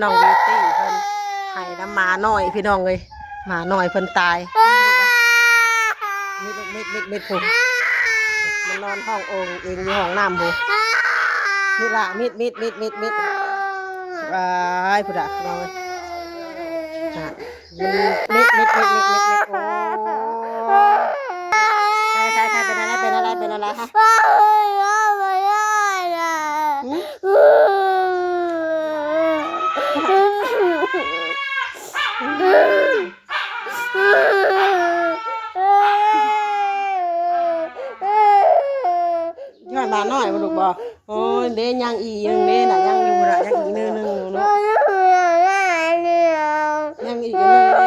ນ້ອງບິວຕີ້ເພິ່ນໄຫ້ນຳໝານ້ອຍພີ່ນ້ອງເອີຍ ໝານ້ອຍເພິ່ນຕາຍ ມິດ ມິດ ມິດ ມິດ ພຸ້ນ ມັນນອນຮ້ອງໂອງເອງຢູ່ຫ້ອງນ້ຳພຸ້ນ ມິດລະ ມິດ ມິດ ມິດ ມິດ ມິດ ວ້າຍ ພຸ້ນນະພີ່ນ້ອງເອີຍ ມິດ ມິດ ມິດ ມິດ ມິດ ມິດ ໂອ້ຍ ຕາຍ ຕາຍ ຕາຍ ເປັນອະໄລ ເປັນອະໄລ ເປັນອະໄລ ຫື? ຍ້ອນຫຼານນ້ອຍບໍ່ລູກບໍ່? ໂອ້ຍ ເດ້ ຍັງອີກໜຶ່ງເດ້ນະ ຍັງຢູ່ນະ ຍັງອີກໜຶ່ງໜຶ່ງເນາະ ຍັງອີກໜຶ່ງເດ້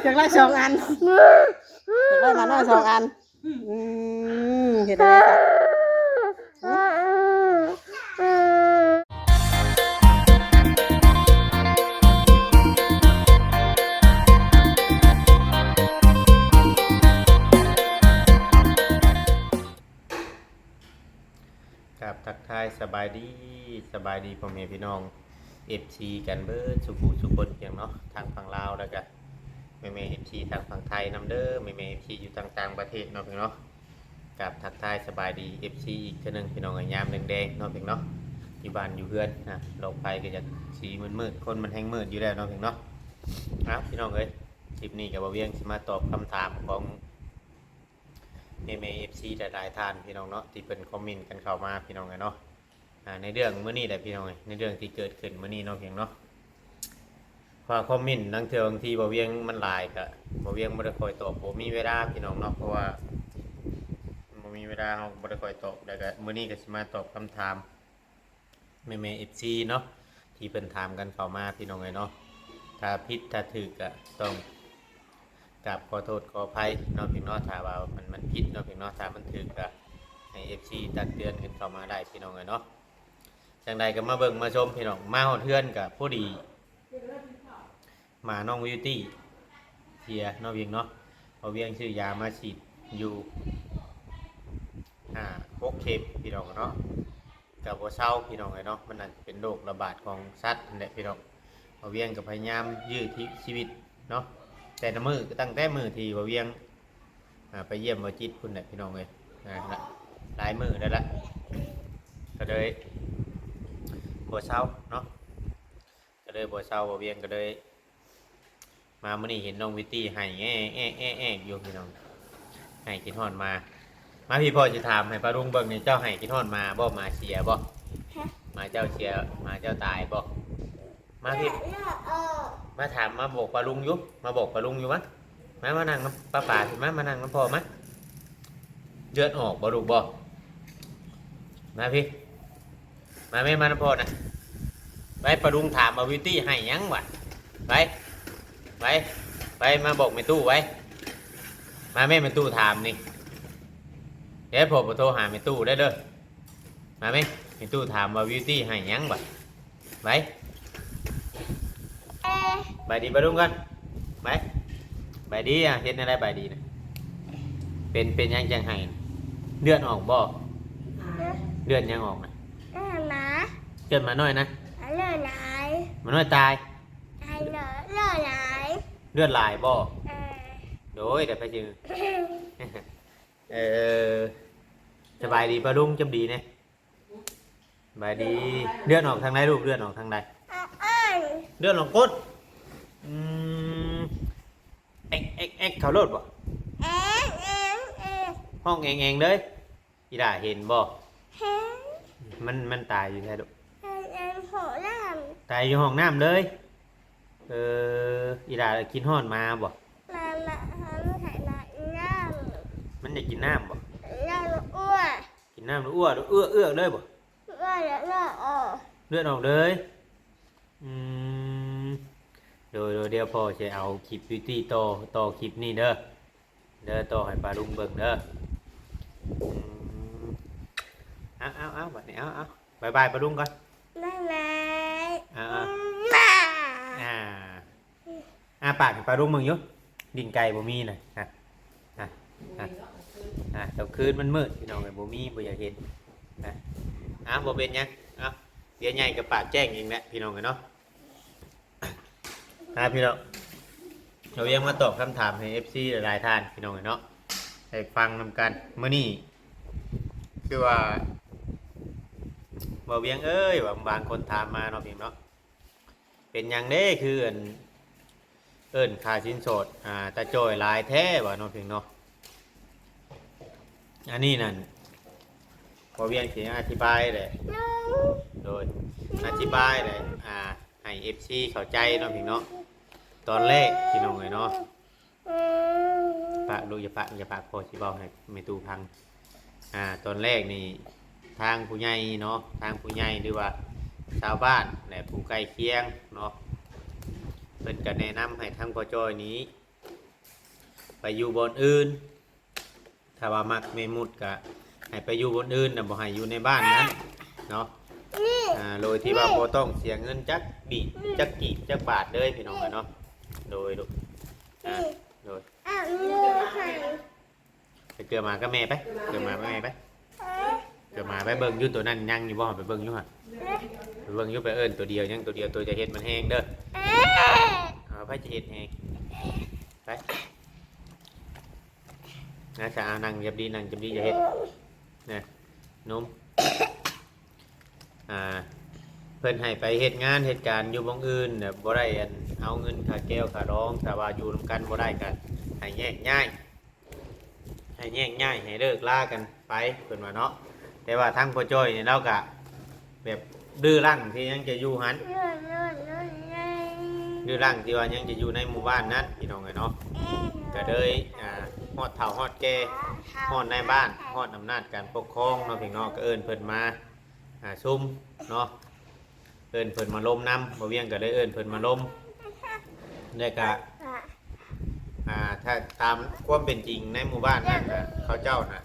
ຢາກໄດ້ສອງອັນ ຢາກໄດ້ຫຼານນ້ອຍສອງອັນ. ອືມ ເຮັດໄດ້ ກາບທັກທາຍສະບາຍດີ ສະບາຍດີພໍ່ແມ່ພີ່ນ້ອງ ເອັຟຊີ ກັນເບິດສູ່ຜູ້ສູ່ຄົນພຽງເນາະ ທາງຝັ່ງລາວ ແລ້ວກະແມ່ໆ ເອັຟຊີ ທາງຝັ່ງໄທນຳເດີ ແມ່ໆ ເອັຟຊີ ຢູ່ທາງຕ່າງປະເທດເນາະພຽງເນາະ. ກາບທັກທາຍສະບາຍດີ ເອັຟຊີ ອີກເທື່ອໜຶ່ງພີ່ນ້ອງເອີຍ ຍາມແລງໆ ເນາະພຽງເນາະ ຢູ່ບ້ານຢູ່ເຮືອນນະ ດອກໄຟກໍຢາກສີມືດໆ ຄົນມັນແຮງມືດຢູ່ແລ້ວເນາະພຽງເນາະ. ເອົາ ພີ່ນ້ອງເອີຍ ຄລິບນີ້ກໍບ່າວວຽງຊິມາຕອບຄຳຖາມຂອງ ແມ່ໆ ເອັຟຊີ ຫຼາຍໆ ທ່ານພີ່ນ້ອງເນາະ ທີ່ເພິ່ນຄອມເມັນກັນເຂົ້າມາພີ່ນ້ອງເອີຍເນາະ ອ່າ ໃນເລື່ອງມື້ນີ້ແຫຼະພີ່ນ້ອງເອີຍ ໃນເລື່ອງທີ່ເກີດຂຶ້ນມື້ນີ້ເນາະພຽງເນາະ ເພາະວ່າຄອມເມັນລາງເທື່ອບາງທີບ່າວວຽງມັນຫຼາຍ ກະບ່າວວຽງບໍ່ໄດ້ຄ່ອຍຕອບ ບໍ່ມີເວລາພີ່ນ້ອງເນາະ ເພາະວ່າບໍ່ມີເວລາ ເຮົາກໍບໍ່ໄດ້ຄ່ອຍຕອບ ແລ້ວກະມື້ນີ້ກໍຊິມາຕອບຄຳຖາມ ແມ່ໆ ເອັຟຊີ ເນາະ ທີ່ເພິ່ນຖາມກັນເຂົ້າມາພີ່ນ້ອງເອີຍເນາະ ຖ້າຜິດຖ້າຖືກກະຕ້ອງກາບຂໍໂທດຂໍອະໄພເນາະພຽງເນາະ ຖ້າວ່າມັນ ມັນຜິດເນາະພຽງເນາະ ຖ້າມັນຖືກກະໃຫ້ ເອັຟຊີ ຕັກເຕືອນກັນເຂົ້າມາໄດ້ພີ່ນ້ອງເອີຍເນາະ. ຈັ່ງໃດກໍມາເບິ່ງມາຊົມພີ່ນ້ອງ ມາຮອດເຮືອນກະພໍດີ ໝານ້ອງບິວຕີ້ເພຍເນາະພຽງເນາະ ບ່າວວຽງຊື້ຢາມາສີດຢູ່ຫ້າຫົກເຂັມພີ່ນ້ອງເນາະ ກໍບໍ່ເຊົາພີ່ນ້ອງເອີຍເນາະ ມັນອາດຈະເປັນໂລກລະບາດຂອງສັດຫັ້ນແຫຼະພີ່ນ້ອງ ບ່າວວຽງກໍພະຍາຍາມຢື້ຊີວິດເນາະ ແຕ່ລະມື້ ຕັ້ງແຕ່ມື້ທີ່ບ່າວວຽງ ອ່າ ໄປຢ້ຽມບ່າວຈິດພຸ້ນແຫຼະພີ່ນ້ອງເອີຍ ອ່າ ຫຼາຍມື້ແລ້ວລະ ກໍເລີຍບໍ່ເຊົາເນາະ ກໍເລີຍບໍ່ເຊົາ ບ່າວວຽງກໍເລີຍ ມາມື້ນີ້ເຫັນນ້ອງບິວຕີ້ໄຫ້ແອ້ໆໆໆຢູ່ພີ່ນ້ອງ ໄຫ້ຄິດຮອດໝາ ມາພີ່ ພໍ່ຊິຖາມໃຫ້ປ້າລຸງເບິ່ງນີ້ ເຈົ້າໄຫ້ຄິດຮອດໝາບໍ່? ໝາເສຍບໍ່? ຮະ? ໝາເຈົ້າເສຍ ໝາເຈົ້າຕາຍບໍ່? ມາພີ່ ມາຖາມ ມາບອກປ້າລຸງຢູ່ ມາບອກປ້າລຸງຢູ່ ມາ ມາ ມານັ່ງນຳປ້າປາພີ່ ມາ ມານັ່ງນຳພໍ່ມາ ເລືອດອອກບໍ່ລູກບໍ່? ມາພີ່ ມາແມ່ ມານຳພໍ່ນະ ໄປ ປ້າລຸງຖາມວ່າບິວຕີ້ໄຫ້ຫຍັງຫວາ ໄປ ໄປ ໄປ ມາບອກແມ່ຕູ້ໄວ້ ມາແມ່ ແມ່ຕູ້ຖາມນີ້ ເດ້ ພໍ່ບໍ່ໂທຫາແມ່ຕູ້ໄດ້ເດີ ມາແມ່ ແມ່ຕູ້ຖາມວ່າບິວຕີ້ໄຫ້ຫຍັງຫວາ ໄປ ບາຍດີປ້າລຸງກ່ອນ ໄປ ບາຍດີ ອ່ະ ເຮັດແນວໃດບາຍດີນະ ເປັນ ເປັນຫຍັງຈັ່ງໄຫ້ ເລືອດອອກບໍ່? ຮະ? ເລືອດຫຍັງອອກນະ? ເລືອດໝາ ເລືອດໝານ້ອຍນະ ເລືອດຫຼາຍ ໝານ້ອຍຕາຍ ຕາຍເລືອດ ເລືອດຫຼາຍ ເລືອດຫຼາຍບໍ່? ເອີ ໂດຍ ແຕ່ໄປຈື່ ເອີ ສະບາຍດີປ້າລຸງ ຈຳດີແດ່ ສະບາຍດີ ເລືອດອອກທາງໃດລູກ ເລືອດອອກທາງໃດ? ເລືອດອອກກົ້ນ ອືມ ແອກໆໆ ເຂົ້າໂລດບໍ່? ແອງໆໆ ຮ້ອງແອງໆເລີຍ ອີ່ຫຼ້າເຫັນບໍ່? ເຫັນ ມັນ ມັນຕາຍຢູ່ໃສລູກ? ຕາຍຢູ່ຫ້ອງນ້ຳ ຕາຍຢູ່ຫ້ອງນ້ຳເລີຍ ເອີ ອີ່ຫຼ້າຄິດຮອດໝາບໍ່? ໝາ ໝາ ຫາ ມັນຢາກກິນນ້ຳ ມັນຢາກກິນນ້ຳບໍ່? ນ້ຳເອື້ອ ກິນນ້ຳເອື້ອ ເອື້ອໆເລີຍບໍ່? ເອື້ອແລ້ວເລືອດອອກ ເລືອດອອກເລີຍ ອືມ ໂດຍ ໂດຍ ດຽວພໍ່ຊິເອົາຄລິບບິວຕີ້ຕໍ່ ຕໍ່ຄລິບນີ້ເດີ ເດີ ຕໍ່ໃຫ້ປ້າລຸງເບິ່ງເດີ ອືມ ເອົາ ເອົາ ເອົາ ບັດນີ້ ເອົາ ເອົາ ບາຍບາຍປ້າລຸງກ່ອນ ບາຍບາຍ ເອົາ ເອົາ ອາ ອ້າປາກໃຫ້ປ້າລຸງເບິ່ງຢູ່ ຕີນໄກ່ບໍ່ມີນະ ຮະ ຮະ ຮະ ກາງຄືນມັນມືດ ພີ່ນ້ອງເອີຍ ບໍ່ມີ ບໍ່ຢາກເຫັນ ຮະ ອ້າວ ບໍ່ເປັນຫຍັງ ເອົາ ເບຍໃຫຍ່ກໍປາກແຈ້ງອີກແຫຼະພີ່ນ້ອງເອີຍເນາະ. ອ່າ ພີ່ນ້ອງ ເຮົາຍັງມາຕອບຄຳຖາມໃຫ້ເອັຟຊີຫຼາຍໆທ່ານພີ່ນ້ອງເອີຍເນາະ ໃຫ້ຟັງນຳກັນ. ມື້ນີ້ຄືວ່າ ບໍ່ວຽງເອີຍ ວ່າບາງຄົນຖາມມາເນາະພີ່ນ້ອງເນາະ ເປັນຫຍັງເດ້ ຄືອັນ ເອີ້ນຄ່າສິນສອດ ອ່າ ຕາຈ້ອຍຫຼາຍແທ້ວ່າເນາະພີ່ນ້ອງເນາະ. ອັນນີ້ນັ້ນ ບໍ່ວຽງຊິອະທິບາຍແຫຼະ ໂດຍ ອະທິບາຍແຫຼະ ອ່າ ໃຫ້ເອັຟຊີເຂົ້າໃຈເນາະພີ່ນ້ອງເນາະ. ຕອນແລກພີ່ນ້ອງເອີຍເນາະ ປະລູກ ຢ່າປະ ຢ່າປະ ພໍ່ຊິເວົ້າໃຫ້ແມ່ຕູ້ຟັງ. ອ່າ ຕອນແລກນີ້ ທາງຜູ້ໃຫຍ່ເນາະ ທາງຜູ້ໃຫຍ່ ຫຼືວ່າຊາວບ້ານ ແລະ ຜູ້ໃກ້ຄຽງເນາະ ເພິ່ນກໍແນະນຳໃຫ້ທາງພໍ່ຈ້ອຍນີ້ໄປຢູ່ບ່ອນອື່ນ. ຖ້າວ່າມັກແມ່ມຸດກໍໃຫ້ໄປຢູ່ບ່ອນອື່ນນະ ບໍ່ໃຫ້ຢູ່ໃນບ້ານນັ້ນເນາະ. ອ່າ ໂດຍທີ່ວ່າບໍ່ຕ້ອງເສຍເງິນຈັກບີດ ຈັກກີບ ຈັກບາດເລີຍພີ່ນ້ອງເອີຍເນາະ. ໂດຍ ລູກ ອ່າ ໂດຍ ໄປເກືອໝາກັບແມ່ໄປ ເກືອໝາກັບແມ່ໄປ ເກືອໝາໄປເບິ່ງຢູ່ ໂຕນັ້ນຍັງຢູ່ບໍ່ ໄປເບິ່ງຢູ່ຫັ້ນ ໄປເບິ່ງຢູ່ ໄປເອີ້ນໂຕດຽວ ຍັງໂຕດຽວ ໂຕຈະເຮັດມັນແຮງເດີ. ເອົາ ໃຜຈະເຮັດແຮງ ໄປ ນະ ສາ ນັ່ງຈັບດີ ນັ່ງຈັບດີ ຢ່າເຮັດ ນະ ນົມ ອ່າ ເພິ່ນໃຫ້ໄປເຮັດງານເຮັດການຢູ່ບ່ອນອື່ນ ແບບບໍ່ໄດ້ອັນ ເອົາເງິນຄ່າແກ້ວຄ່າດອງ ຖ້າວ່າຢູ່ນຳກັນບໍ່ໄດ້ກໍໃຫ້ແຍກຍ້າຍ ໃຫ້ແຍກຍ້າຍ ໃຫ້ເລີກລາກັນໄປ ເພິ່ນວ່າເນາະ. ແຕ່ວ່າທາງພໍ່ຈ້ອຍນີ້ລາວກະແບບດື້ຄັ້ງທີ່ຍັງຈະຢູ່ຫັ້ນ ດື້ຄັ້ງທີ່ວ່າຍັງຈະຢູ່ໃນໝູ່ບ້ານນັ້ນ ພີ່ນ້ອງເອີຍເນາະ. ກະເລີຍ ອ່າ ຮອດເຖົ້າຮອດແກ່ ຮອດນາຍບ້ານ ຮອດອຳນາດການປົກຄອງເນາະ ພີ່ນ້ອງເນາະ ກະເອີ້ນເພິ່ນມາ ອ່າ ຊຸມເນາະ ເອີ້ນເພິ່ນມາລົມນຳ ບ່າວວຽງກໍໄດ້ເອີ້ນເພິ່ນມາລົມ ແລ້ວກະ ອ່າ ຖ້າຕາມຄວາມເປັນຈິງໃນໝູ່ບ້ານນັ້ນນະ ເຂົາເຈົ້ານະ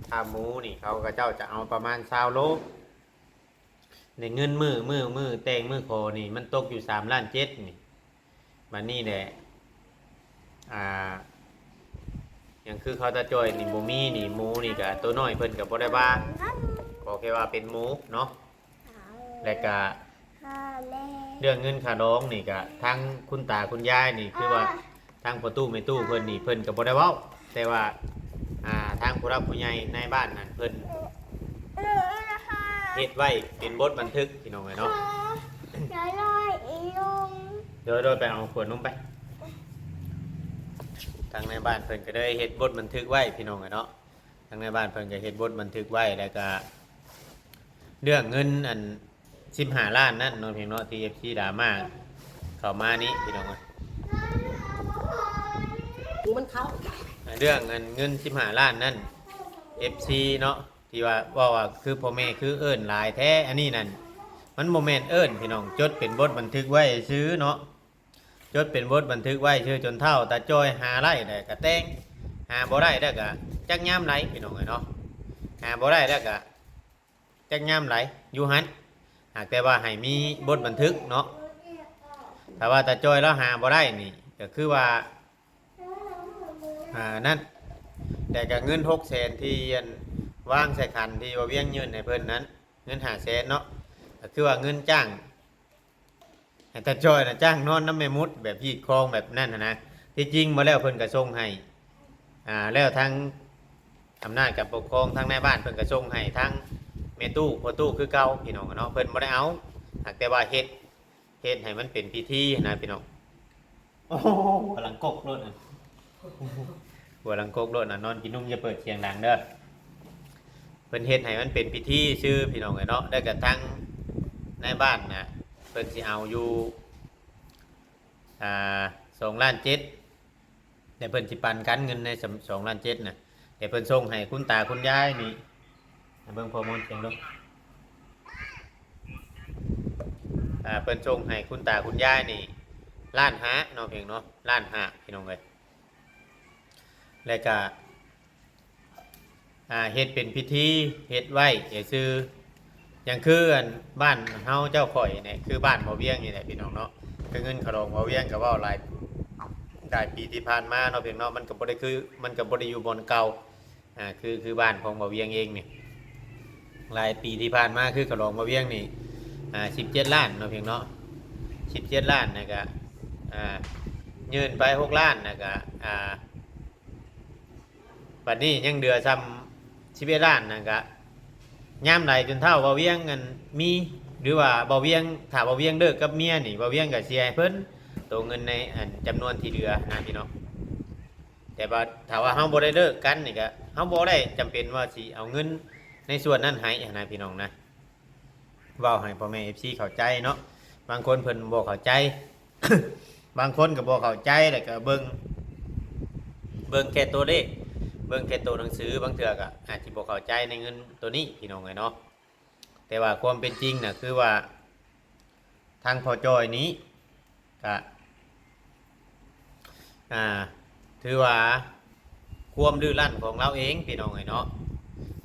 ຂາໝູນີ້ ເຂົາ ເຂົາເຈົ້າຈະເອົາປະມານຊາວໂລ ໃນເງິນມື້ ມື້ ມື້ແຕ່ງມື້ຂໍນີ້ ມັນຕົກຢູ່ສາມລ້ານເຈັດນີ້. ບາດນີ້ແຫຼະ ອ່າ ຫຍັງຄືເຂົາຕາຈ້ອຍນີ້ບໍ່ມີນີ້ ໝູນີ້ກະໂຕນ້ອຍເພິ່ນກະບໍ່ໄດ້ວ່າ ຂໍແຄ່ວ່າເປັນໝູເນາະ. ແລະກະເລື່ອງເງິນຄ່າດອງນີ້ກະ ທາງຄຸນຕາຄຸນຍາຍນີ້ ຄືວ່າທາງພໍ່ຕູ້ແມ່ຕູ້ເພິ່ນນີ້ ເພິ່ນກະບໍ່ໄດ້ເວົ້າ ແຕ່ວ່າ ອ່າ ທາງຜູ້ຫຼັກຜູ້ໃຫຍ່ໃນບ້ານນັ້ນເພິ່ນ ເຮັດໄວ້ເປັນບົດບັນທຶກ ພີ່ນ້ອງເອີຍເນາະ. ໂດຍ ໂດຍ ໄປເອົາຂວດນົມໄປ. ທາງນາຍບ້ານເພິ່ນກໍໄດ້ເຮັດບົດບັນທຶກໄວ້ ພີ່ນ້ອງເອີຍເນາະ. ທາງນາຍບ້ານເພິ່ນກໍເຮັດບົດບັນທຶກໄວ້ ແລ້ວກໍເລື່ອງເງິນອັນສິບຫ້າລ້ານນັ້ນເນາະ ພີ່ນ້ອງເນາະ ທີ່ເອັຟຊີດຣາມາເຂົ້າມານີ້ ພີ່ນ້ອງເອີຍ. ເລື່ອງອັນເງິນສິບຫ້າລ້ານນັ້ນ ເອັຟຊີເນາະ ທີ່ວ່າເວົ້າວ່າຄືພໍ່ແມ່ຄືເອີ້ນຫຼາຍແທ້ ອັນນີ້ນັ້ນ ມັນບໍ່ແມ່ນເອີ້ນ ພີ່ນ້ອງ ຈົດເປັນບົດບັນທຶກໄວ້ຊື່ເນາະ. ຈົດເປັນບົດບັນທຶກໄວ້ຊື່ ຈົນເຖົ້າຕາຈ້ອຍຫາໄດ້ແລ້ວກະແຕ່ງ ຫາບໍ່ໄດ້ແລ້ວກະຈັກຍາມໃດ ພີ່ນ້ອງເອີຍເນາະ. ຫາບໍ່ໄດ້ແລ້ວກະຈັກຍາມໃດຢູ່ຫັ້ນ ຫາກແຕ່ວ່າໃຫ້ມີບົດບັນທຶກເນາະ. ຖ້າວ່າຕາຈ້ອຍລາວຫາບໍ່ໄດ້ນີ້ ກະຄືວ່າ ອ່າ ນັ້ນ ແຕ່ກະເງິນຫົກແສນທີ່ອັນວາງໃສ່ຂັນທີ່ວ່າວຽງຍື່ນໃຫ້ເພິ່ນນັ້ນ ເງິນຫ້າແສນເນາະ ກະຄືວ່າເງິນຈ້າງ ໃຫ້ຕາຈ້ອຍນະຈ້າງນອນນຳແມ່ມຸດ ແບບຮີດຄອງແບບນັ້ນຫັ້ນນະ. ທີ່ຈິງບໍ່ແລ້ວເພິ່ນກະສົ່ງໃຫ້ ອ່າ ແລ້ວທາງອຳນາດການປົກຄອງ ທາງນາຍບ້ານເພິ່ນກະສົ່ງໃຫ້ທາງແມ່ຕູ້ ພໍ່ຕູ້ຄືເກົ່າ ພີ່ນ້ອງເນາະ. ເພິ່ນບໍ່ໄດ້ເອົາ ຫາກແຕ່ວ່າເຮັດ ເຮັດໃຫ້ມັນເປັນພິທີຫັ້ນນະ ພີ່ນ້ອງ. ໂອ້ໂຫ ຫົວຫຼັງກົກໂລດ ຫົວຫຼັງກົກໂລດນະ ນອນກິນນົມ ຢ່າເປີດສຽງດັງເດີ. ເພິ່ນເຮັດໃຫ້ມັນເປັນພິທີຊື່ ພີ່ນ້ອງເອີຍເນາະ. ແລ້ວກະທາງນາຍບ້ານນະ ເພິ່ນຊິເອົາຢູ່ ອ່າ ສອງລ້ານເຈັດ ແຕ່ເພິ່ນຊິປັນກັນເງິນໃນສອງລ້ານເຈັດນະ ແຕ່ເພິ່ນສົ່ງໃຫ້ຄຸນຕາຄຸນຍາຍນີ້ ໃຫ້ເບິ່ງຂໍ້ມູນເຊີງເບິ່ງ ອ່າ ເພິ່ນສົ່ງໃຫ້ຄຸນຕາຄຸນຍາຍນີ້ລ້ານຫ້າເນາະ ເພິ່ນເນາະ ລ້ານຫ້າ ພີ່ນ້ອງເອີຍ. ແລ້ວກະ ອ່າ ເຮັດເປັນພິທີ ເຮັດໄວ້ຊື່ໆ ຢ່າງຄືອັນບ້ານເຮົາເຈົ້າຂ້ອຍນີ້ ຄືບ້ານບໍ່ວຽງນີ້ແຫຼະ ພີ່ນ້ອງເນາະ. ຄືເງິນຂະຫຼອງບໍ່ວຽງ ກະເວົ້າຫຼາຍ ຫຼາຍປີທີ່ຜ່ານມາເນາະ ເພິ່ນເນາະ ມັນກະບໍ່ໄດ້ຄື ມັນກະບໍ່ໄດ້ຢູ່ບ່ອນເກົ່າ ອ່າ ຄື ຄືບ້ານຂອງບ່າວວຽງເອງນີ້ ຫຼາຍປີທີ່ຜ່ານມາ ຄືຂະຫຼອງບ່າວວຽງນີ້ ອ່າ ສິບເຈັດລ້ານເນາະ ພຽງເນາະ ສິບເຈັດລ້ານ ແລ້ວກະ ອ່າ ຍື່ນໄປຫົກລ້ານ ແລ້ວກະ ອ່າ ບັດນີ້ຍັງເຫຼືອຊ່ຳສິບເອັດລ້ານ ນັ້ນກະ ຍາມໃດຈົນເຖົ້າບ່າວວຽງ ອັນ ມີ ຫຼືວ່າບ່າວວຽງ ຖ້າບ່າວວຽງເລີກກັບເມຍນີ້ ບ່າວວຽງກະຊິໃຫ້ເພິ່ນໂຕເງິນໃນ ອັນ ຈຳນວນທີ່ເຫຼືອນະ ພີ່ນ້ອງ. ແຕ່ວ່າຖ້າວ່າເຮົາບໍ່ໄດ້ເລີກກັນນີ້ກະ ເຮົາບໍ່ໄດ້ຈຳເປັນວ່າຊິເອົາເງິນໃນສ່ວນນັ້ນໃຫ້ນະ ພີ່ນ້ອງນະ. ເວົ້າໃຫ້ພໍ່ແມ່ເອັຟຊີເຂົ້າໃຈເນາະ. ບາງຄົນເພິ່ນບໍ່ເຂົ້າໃຈ ບາງຄົນກໍບໍ່ເຂົ້າໃຈ ແລ້ວກໍເບິ່ງ ເບິ່ງແຄ່ຕົວເລກ ເບິ່ງແຄ່ຕົວໜັງສື ບາງເທື່ອກໍອາດຊິບໍ່ເຂົ້າໃຈໃນເງິນຕົວນີ້ ພີ່ນ້ອງເອີຍເນາະ. ແຕ່ວ່າຄວາມເປັນຈິງນະ ຄືວ່າ ທາງພໍ່ຈ້ອຍນີ້ກະ ອ່າ ຖືວ່າຄວາມດື້ລັ່ນຂອງລາວເອງ ພີ່ນ້ອງເອີຍເນາະ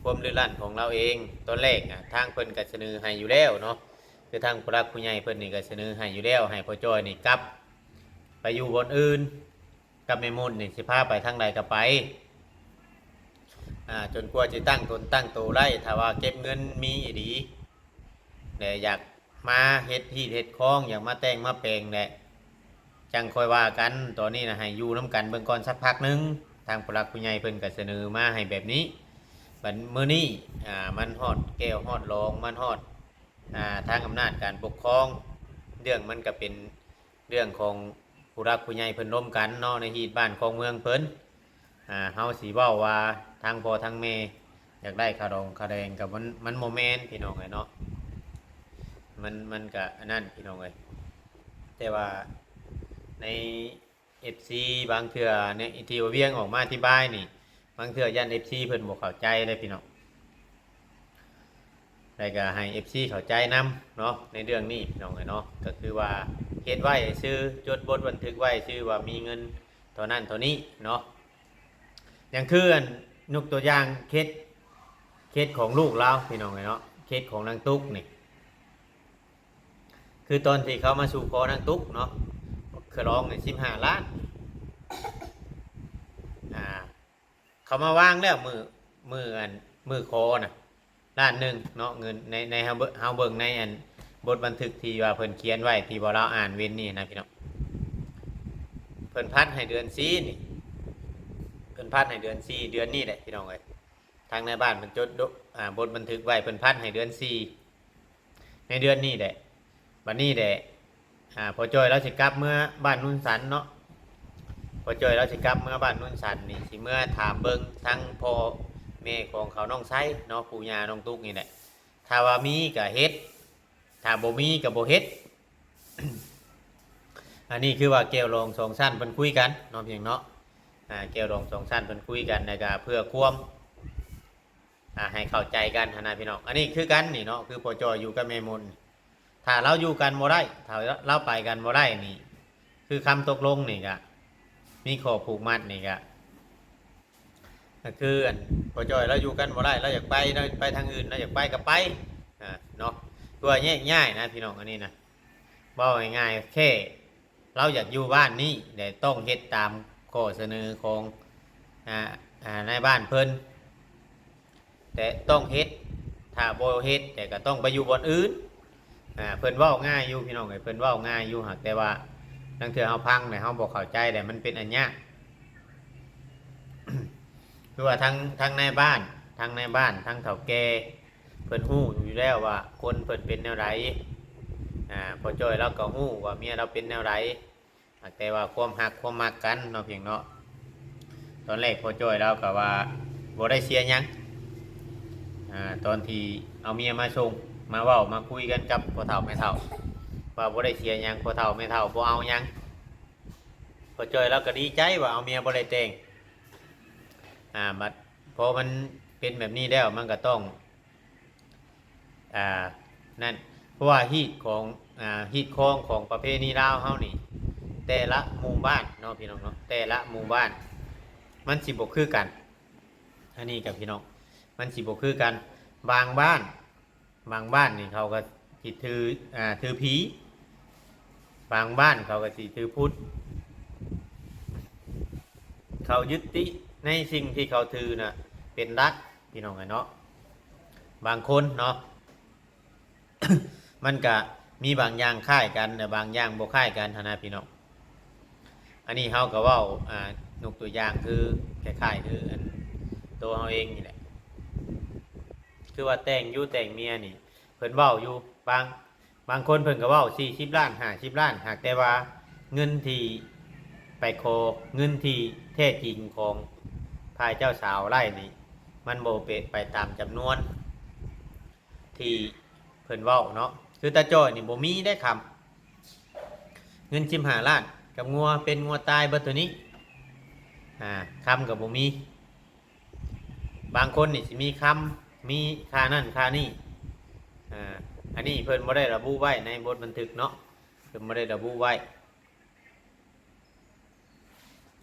ຄວາມດື້ລັ່ນຂອງລາວເອງ. ຕອນແລກນະ ທາງເພິ່ນກໍສະເໜີໃຫ້ຢູ່ແລ້ວເນາະ ຄືທາງຜູ້ຫຼັກຜູ້ໃຫຍ່ເພິ່ນນີ້ກໍສະເໜີໃຫ້ຢູ່ແລ້ວ ໃຫ້ພໍ່ຈ້ອຍນີ້ກັບໄປຢູ່ບ່ອນອື່ນ ກັບແມ່ມົນນີ້ ຊິພາໄປທາງໃດກໍໄປ ອ່າ ຈົນກວ່າຊິຕັ້ງຕົນຕັ້ງໂຕໄດ້. ຖ້າວ່າເກັບເງິນມີອີ່ຫຼີ ແລະ ຢາກມາເຮັດຮີດເຮັດຄອງ ຢາກມາແຕ່ງມາແປງແຫຼະ ຈັ່ງຄ່ອຍວ່າກັນ. ຕອນນີ້ນະ ໃຫ້ຢູ່ນຳກັນເບິ່ງກ່ອນສັກພັກໜຶ່ງ. ທາງຜູ້ຫຼັກຜູ້ໃຫຍ່ເພິ່ນກໍສະເໜີມາໃຫ້ແບບນີ້. ບັດມື້ນີ້ ອ່າ ມັນຮອດແກ້ວຮອດລອງ ມັນຮອດ ອ່າ ທາງອຳນາດການປົກຄອງ. ເລື່ອງມັນກໍເປັນເລື່ອງຂອງຜູ້ຫຼັກຜູ້ໃຫຍ່ເພິ່ນລົມກັນເນາະ ໃນຮີດບ້ານຄອງເມືອງເພິ່ນ. ອ່າ ເຮົາຊິເວົ້າວ່າທາງພໍ່ທາງແມ່ຢາກໄດ້ຄ່າດອງຄ່າແດງ ກໍມັນ ມັນບໍ່ແມ່ນ ພີ່ນ້ອງເອີຍເນາະ. ມັນ ມັນກະອັນນັ້ນ ພີ່ນ້ອງເອີຍ. ແຕ່ວ່າໃນເອັຟຊີບາງເທື່ອນີ້ ທີ່ວ່າວຽງອອກມາອະທິບາຍນີ້ ບາງເທື່ອຢ້ານເອັຟຊີເພິ່ນບໍ່ເຂົ້າໃຈເດ້ ພີ່ນ້ອງ. ແລ້ວກໍໃຫ້ເອັຟຊີເຂົ້າໃຈນຳເນາະ ໃນເລື່ອງນີ້ ພີ່ນ້ອງເອີຍເນາະ. ກໍຄືວ່າເຮັດໄວ້ຊື່ ຈົດບົດບັນທຶກໄວ້ຊື່ວ່າມີເງິນເທົ່ານັ້ນເທົ່ານີ້ເນາະ. ຢ່າງຄື ອັນ ຍົກຕົວຢ່າງເຄສ ເຄສຂອງລູກລາວ ພີ່ນ້ອງເອີຍເນາະ ເຄສຂອງນາງຕຸກນີ້ ຄືຕອນທີ່ເຂົາມາສູ່ຂໍນາງຕຸກເນາະ ຄ່າດອງນີ້ສິບຫ້າລ້ານ ອ່າ ເຂົາມາວາງແລ້ວ ມື້ ມື້ ອັນ ມື້ຂໍນະ ລ້ານໜຶ່ງເນາະ. ເງິນໃນ ໃນເຮົາເບິ່ງ ເຮົາເບິ່ງໃນ ອັນ ບົດບັນທຶກທີ່ວ່າເພິ່ນຂຽນໄວ້ ທີ່ວ່າລາວອ່ານເວັນນີ້ນະ ພີ່ນ້ອງ. ເພິ່ນພັດໃຫ້ເດືອນສີ່ນີ້ ເພິ່ນພັດໃຫ້ເດືອນສີ່ ເດືອນນີ້ແຫຼະ ພີ່ນ້ອງເອີຍ. ທາງນາຍບ້ານເພິ່ນຈົດ ອ່າ ບົດບັນທຶກໄວ້ ເພິ່ນພັດໃຫ້ເດືອນສີ່ ໃນເດືອນນີ້ແຫຼະ. ບັດນີ້ແຫຼະ ອ່າ ພໍ່ຈ້ອຍລາວຊິກັບເມືອບ້ານໂນນສັນເນາະ ພໍ່ຈ້ອຍລາວຊິກັບເມືອບ້ານໂນນສັນນີ້ ຊິເມືອຖາມເບິ່ງທັງພໍ່ແມ່ຂອງເຂົາ ນ້ອງໄຊເນາະ ປູ່ຍ່ານ້ອງຕຸກນີ້ແຫຼະ. ຖ້າວ່າມີກໍເຮັດ ຖ້າບໍ່ມີກໍບໍ່ເຮັດ. ອັນນີ້ຄືວ່າແກ້ວລອງສອງຊັ້ນເພິ່ນຄຸຍກັນເນາະ ພຽງເນາະ ອ່າ ແກ້ວລອງສອງຊັ້ນເພິ່ນຄຸຍກັນ ແລ້ວກໍເພື່ອຄວາມ ອ່າ ໃຫ້ເຂົ້າໃຈກັນຫັ້ນນະ ພີ່ນ້ອງ. ອັນນີ້ຄືກັນນີ້ເນາະ ຄືພໍ່ຈ້ອຍຢູ່ກັບແມ່ມົນ ຖ້າລາວຢູ່ກັນບໍ່ໄດ້ ຖ້າລາວໄປກັນບໍ່ໄດ້ນີ້ ຄືຄຳຕົກລົງນີ້ກະ ມີຂໍ້ຜູກມັດນີ້ກະ ກໍຄື ອັນ ພໍ່ຈ້ອຍລາວຢູ່ກັນບໍ່ໄດ້ ລາວຢາກໄປ ລາວໄປທາງອື່ນ ລາວຢາກໄປກໍໄປ ອ່າ ເນາະ ເພື່ອແຍກຍ້າຍນະ ພີ່ນ້ອງ. ອັນນີ້ນະ ເວົ້າງ່າຍໆ ແຄ່ລາວຢາກຢູ່ບ້ານນີ້ ແລະ ຕ້ອງເຮັດຕາມຂໍ້ສະເໜີຂອງ ອ່າ ນາຍບ້ານເພິ່ນ ແຕ່ຕ້ອງເຮັດ ຖ້າບໍ່ເຮັດແຕ່ກໍຕ້ອງໄປຢູ່ບ່ອນອື່ນ. ອ່າ ເພິ່ນເວົ້າງ່າຍຢູ່ ພີ່ນ້ອງເອີຍ ເພິ່ນເວົ້າງ່າຍຢູ່ ຫາກແຕ່ວ່າລາງເທື່ອເຮົາຟັງແລ້ວເຮົາບໍ່ເຂົ້າໃຈ ແລ້ວມັນເປັນອັນຍາກ. ຄືວ່າທັງ ທັງນາຍບ້ານ ທັງນາຍບ້ານ ທັງເຖົ້າແກ່ ເພິ່ນຮູ້ຢູ່ແລ້ວວ່າຄົນເພິ່ນເປັນແນວໃດ. ອ່າ ພໍ່ຈ້ອຍລາວກໍຮູ້ວ່າເມຍລາວເປັນແນວໃດ. ຫາກແຕ່ວ່າຄວາມຮັກຄວາມມັກກັນເນາະ ພຽງເນາະ. ຕອນແລກພໍ່ຈ້ອຍລາວກໍວ່າບໍ່ໄດ້ເສຍຫຍັງ ອ່າ ຕອນທີ່ເອົາເມຍມາສົ່ງ ມາເວົ້າມາຄຸຍກັນກັບພໍ່ເຖົ້າແມ່ເຖົ້າ ວ່າບໍ່ໄດ້ເສຍຫຍັງ ພໍ່ເຖົ້າແມ່ເຖົ້າບໍ່ເອົາຫຍັງ. ພໍ່ຈ້ອຍລາວກໍດີໃຈວ່າເອົາເມຍບໍ່ໄດ້ແຕ່ງ. ອ່າ ບັດພໍມັນເປັນແບບນີ້ແລ້ວ ມັນກໍຕ້ອງ ອ່າ ນັ້ນ ເພາະວ່າຮີດຂອງ ອ່າ ຮີດຄອງຂອງປະເພນີລາວເຮົານີ້ ແຕ່ລະໝູ່ບ້ານເນາະ ພີ່ນ້ອງເນາະ ແຕ່ລະໝູ່ບ້ານມັນຊິບໍ່ຄືກັນ. ອັນນີ້ກໍ ພີ່ນ້ອງ ມັນຊິບໍ່ຄືກັນ. ບາງບ້ານ ບາງບ້ານນີ້ເຂົາກໍຊິຖື ອ່າ ຖືຜີ ບາງບ້ານເຂົາກໍຊິຖືພຸດ. ເຂົາຍຶດຕິໃນສິ່ງທີ່ເຂົາຖືນະເປັນຫຼັກ ພີ່ນ້ອງເອີຍເນາະ. ບາງຄົນເນາະ ມັນກະມີບາງຢ່າງຄ້າຍກັນ ແລະ ບາງຢ່າງບໍ່ຄ້າຍກັນຫັ້ນນະພີ່ນ້ອງ. ອັນນີ້ເຮົາກໍເວົ້າ ອ່າ ຍົກຕົວຢ່າງຄືຄ້າຍໆຄືອັນໂຕເຮົາເອງນີ້ແຫຼະ ຄືວ່າແຕ່ງຢູ່ແຕ່ງເມຍນີ້ ເພິ່ນເວົ້າຢູ່ ບາງ ບາງຄົນເພິ່ນກໍເວົ້າສີ່ສິບລ້ານ ຫ້າສິບລ້ານ ຫາກແຕ່ວ່າເງິນທີ່ໄປຂໍ ເງິນທີ່ແທ້ຈິງຂອງຝ່າຍເຈົ້າສາວໄດ້ນີ້ ມັນບໍ່ເປັນໄປຕາມຈຳນວນທີ່ເພິ່ນເວົ້າເນາະ. ຄືຕາຈ້ອຍນີ້ບໍ່ມີເດ້ຄຳ ເງິນສິບຫ້າລ້ານກັບງົວເປັນງົວຕາຍເບິດໂຕນີ້ ອ່າ ຄຳກໍບໍ່ມີ. ບາງຄົນນີ້ຊິມີຄຳ ມີຄ່ານັ້ນຄ່ານີ້ ອ່າ ອັນນີ້ເພິ່ນບໍ່ໄດ້ລະບຸໄວ້ໃນບົດບັນທຶກເນາະ ເພິ່ນບໍ່ໄດ້ລະບຸໄວ້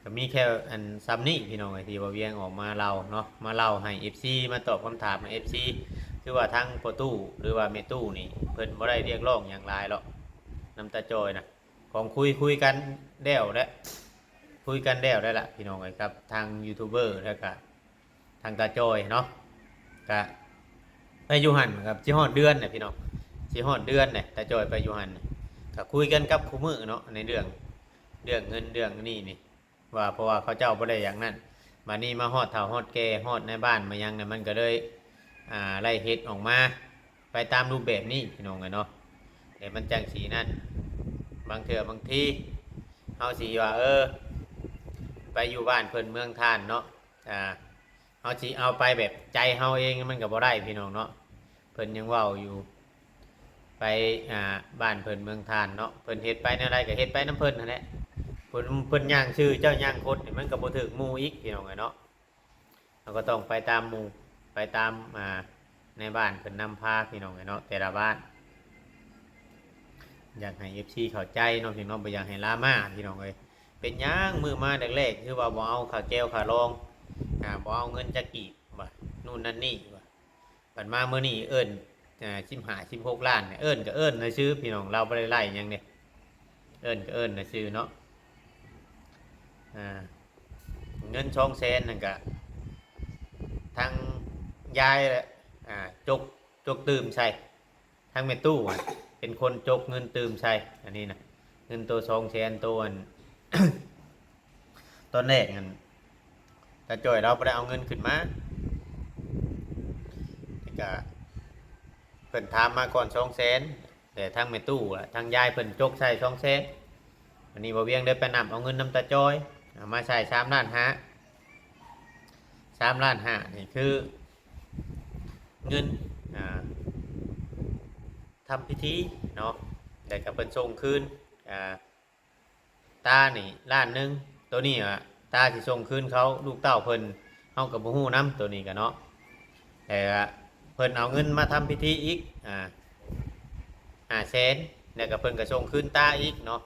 ກໍມີແຄ່ອັນຊ່ຳນີ້ພີ່ນ້ອງເອີຍ ທີ່ວ່າວຽງອອກມາເລົ່າເນາະ ມາເລົ່າໃຫ້ເອັຟຊີ ມາຕອບຄຳຖາມໃຫ້ເອັຟຊີ ຄືວ່າທາງພໍ່ຕູ້ ຫຼືວ່າແມ່ຕູ້ນີ້ ເພິ່ນບໍ່ໄດ້ຮຽກຮ້ອງຫຍັງຫຼາຍຫຼອກ ນຳຕາຈ້ອຍນະ ຂອງຄຸຍ ຄຸຍກັນແລ້ວແຫຼະ ຄຸຍກັນແລ້ວແລ້ວລະພີ່ນ້ອງເອີຍ ກັບທາງຢູທູບເບີ ແລ້ວກະ ທາງຕາຈ້ອຍເນາະ ກະໄປຢູ່ຫັ້ນ ກະຊິຮອດເດືອນແຫຼະພີ່ນ້ອງ ຊິຮອດເດືອນແຫຼະ ຕາຈ້ອຍໄປຢູ່ຫັ້ນ ກະຄຸຍກັນກັບຄູ່ມື້ເນາະ ໃນເລື່ອງ ເລື່ອງເງິນເລື່ອງນີ້ນີ້ ວ່າ ເພາະວ່າເຂົາເຈົ້າບໍ່ໄດ້ຫຍັງນັ້ນ ບາດນີ້ມາຮອດເຖົ້າຮອດແກ່ ຮອດໃນບ້ານມາຫຍັງນີ້ ມັນກໍເລີຍ ອ່າ ໄດ້ເຮັດອອກມາໄປຕາມຮູບແບບນີ້ພີ່ນ້ອງເອີຍເນາະ ແຕ່ມັນຈັ່ງຊິນັ້ນ ບາງເທື່ອບາງທີເຮົາຊິວ່າ ເອີ ໄປຢູ່ບ້ານເພິ່ນເມືອງທ່ານເນາະ ອ່າ ເຮົາຊິເອົາໄປແບບໃຈເຮົາເອງ ມັນກໍບໍ່ໄດ້ພີ່ນ້ອງເນາະ ເພິ່ນຍັງເວົ້າຢູ່ ໄປ ອ່າ ບ້ານເພິ່ນເມືອງທ່ານເນາະ ເພິ່ນເຮັດໄປແນວໃດກໍເຮັດໄປນຳເພິ່ນຫັ້ນແຫຼະ ເພິ່ນ ເພິ່ນຍ່າງຊື່ ເຈົ້າຍ່າງຄົດນີ້ ມັນກໍບໍ່ຖືກໝູ່ອີກພີ່ນ້ອງເອີຍເນາະ ເຮົາກໍຕ້ອງໄປຕາມໝູ່ ໄປຕາມ ອ່າ ໃນບ້ານເພິ່ນນຳພາພີ່ນ້ອງເອີຍເນາະ ແຕ່ລະບ້ານ ຢາກໃຫ້ເອັຟຊີເຂົ້າໃຈເນາະພີ່ນ້ອງ ບໍ່ຢາກໃຫ້ດຣາມາພີ່ນ້ອງເອີຍ ເປັນຫຍັງມື້ມາແລກໆ ຄືວ່າບໍ່ເອົາຄ່າແກ້ວຄ່າລອງ ອ່າ ບໍ່ເອົາເງິນຈັກກີບ ວ່າ ນູ້ນນັ້ນນີ້ ວ່າ ບັດມາມື້ນີ້ເອີ້ນ ເອີ ສິບຫ້າ ສິບຫົກລ້ານ ເອີ້ນກໍເອີ້ນຊື່ໆ ພີ່ນ້ອງ ລາວບໍ່ໄດ້ໄລ່ຫຍັງເດ້ ເອີ້ນກໍເອີ້ນຊື່ໆເນາະ ອ່າ ເງິນສອງແສນນັ້ນກະ ທາງຍາຍ ອ່າ ຈົກ ຈົກຕື່ມໃສ່ ທາງແມ່ຕູ້ຫັ້ນເປັນຄົນຈົກເງິນຕື່ມໃສ່ ອັນນີ້ນະ ເງິນໂຕສອງແສນ ໂຕອັນ ຕອນແລກນັ້ນ ຕາຈ້ອຍລາວບໍ່ໄດ້ເອົາເງິນຂຶ້ນມາ ແລ້ວກະເພິ່ນຖາມມາກ່ອນສອງແສນ ແຕ່ທາງແມ່ຕູ້ລະ ທາງຍາຍເພິ່ນຈົກໃສ່ສອງແສນ ວັນນີ້ບ່າວວຽງໄດ້ໄປນຳເອົາເງິນນຳຕາຈ້ອຍ ເອົາມາໃສ່ສາມລ້ານຫ້າ ສາມລ້ານຫ້ານີ້ຄືເງິນ ອ່າ ທຳພິທີເນາະ ແລ້ວກໍເພິ່ນສົ່ງຄືນ ອ່າ ຕານີ້ລ້ານໜຶ່ງ ໂຕນີ້ວ່າຕາຊິສົ່ງຄືນເຂົາ ລູກເຕົ້າເພິ່ນ ເຮົາກໍບໍ່ຮູ້ນຳໂຕນີ້ກໍເນາະ ແລ້ວກໍເພິ່ນເອົາເງິນມາທຳພິທີອີກ ອ່າ ຫ້າແສນ ແລ້ວກໍເພິ່ນກໍສົ່ງຄືນຕາອີກເນາະ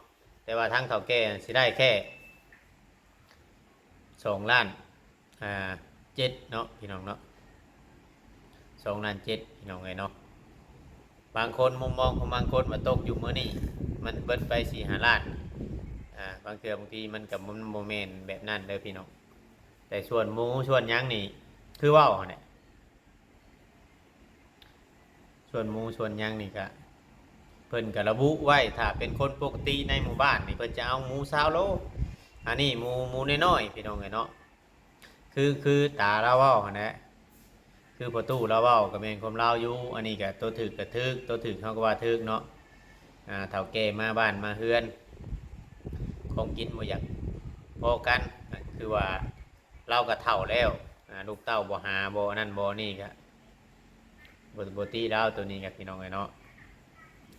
ແຕ່ວ່າທາງເຖົ້າແກ່ຊິໄດ້ແຄ່ສອງລ້ານ ອ່າ ເຈັດເນາະ ພີ່ນ້ອງເນາະ ສອງລ້ານເຈັດ ພີ່ນ້ອງເອີຍເນາະ ບາງຄົນ ມຸມມອງຂອງບາງຄົນວ່າຕົກຢູ່ມື້ນີ້ ມັນເບິດໄປສີ່ຫ້າລ້ານ ອ່າ ບາງເທື່ອບາງທີມັນກໍ ມັນບໍ່ແມ່ນແບບນັ້ນເດີພີ່ນ້ອງ ແຕ່ສ່ວນໝູສ່ວນຫຍັງນີ້ ຄືເວົ້າຫັ້ນແຫຼະ ສ່ວນໝູສ່ວນຫຍັງນີ້ກະ ເພິ່ນກະລະບຸໄວ້ ຖ້າເປັນຄົນປົກກະຕິໃນໝູ່ບ້ານນີ້ ເພິ່ນຈະເອົາໝູຊາວໂລ ອັນນີ້ໝູ ໝູນ້ອຍໆ ພີ່ນ້ອງເອີຍເນາະ ຄື ຄືຕາລາວເວົ້າຫັ້ນແຫຼະ ຄືພໍ່ຕູ້ລາວເວົ້າກໍແມ່ນຄວາມລາວຢູ່ ອັນນີ້ກະໂຕຖືກກະຖືກ ໂຕຖືກເຮົາກໍວ່າຖືກເນາະ ອ່າ ເຖົ້າແກ່ມາບ້ານມາເຮືອນ ຂອງກິນບໍ່ຢາກພໍກັນ ຄືວ່າ ລາວກໍເຖົ້າແລ້ວ ອ່າ ລູກເຕົ້າບໍ່ຫາ ບໍ່ອັນນັ້ນບໍ່ນີ້ ກໍບໍ່ ບໍ່ຕິລາວໂຕນີ້ ກໍພີ່ນ້ອງເອີຍເນາະ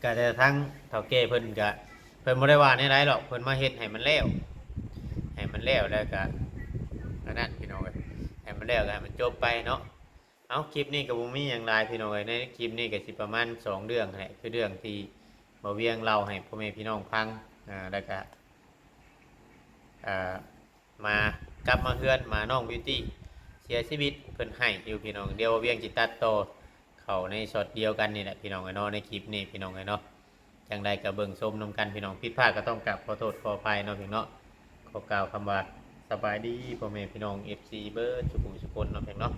ກໍແຕ່ທາງເຖົ້າແກ່ເພິ່ນກໍ ເພິ່ນບໍ່ໄດ້ວ່າແນວໃດດອກ ເພິ່ນມາເຮັດໃຫ້ມັນແລ້ວ ໃຫ້ມັນແລ້ວ ແລ້ວກໍອັນນັ້ນ ພີ່ນ້ອງເອີຍ ໃຫ້ມັນແລ້ວກໍໃຫ້ມັນຈົບໄປເນາະ. ເອົ້າ ຄລິບນີ້ກໍບໍ່ມີຫຍັງຫຼາຍ ພີ່ນ້ອງເອີຍ ໃນຄລິບນີ້ກໍຊິປະມານສອງເລື່ອງຫັ້ນແຫຼະ ຄືເລື່ອງທີ່ບ່າວວຽງເລົ່າໃຫ້ພໍ່ແມ່ພີ່ນ້ອງຟັງ ອ່າ ແລ້ວກໍ ອ່າ ມາ ກັບມາເຮືອນ ມານ້ອງບິວຕີເສຍຊີວິດ ເພິ່ນໄຫ້ຢູ່ພີ່ນ້ອງ. ດຽວວຽງຊິຕັດຕໍ່ເຂົ້າໃນຊັອດດຽວກັນນີ້ແຫຼະພີ່ນ້ອງເອີຍເນາະ ໃນຄລິບນີ້ພີ່ນ້ອງເອີຍເນາະ. ຈັ່ງໃດກໍເບິ່ງຊົມນຳກັນພີ່ນ້ອງ ຜິດພາດກໍຕ້ອງກາບຂໍໂທດຂໍອະໄພເນາະພີ່ນ້ອງເນາະ. ຂໍກ່າວຄຳວ່າສະບາຍດີພໍ່ແມ່ພີ່ນ້ອງ ເອັຟຊີ ເບິດສູ່ຜູ້ສູ່ຄົນເນາະພີ່ນ້ອງເນາະ.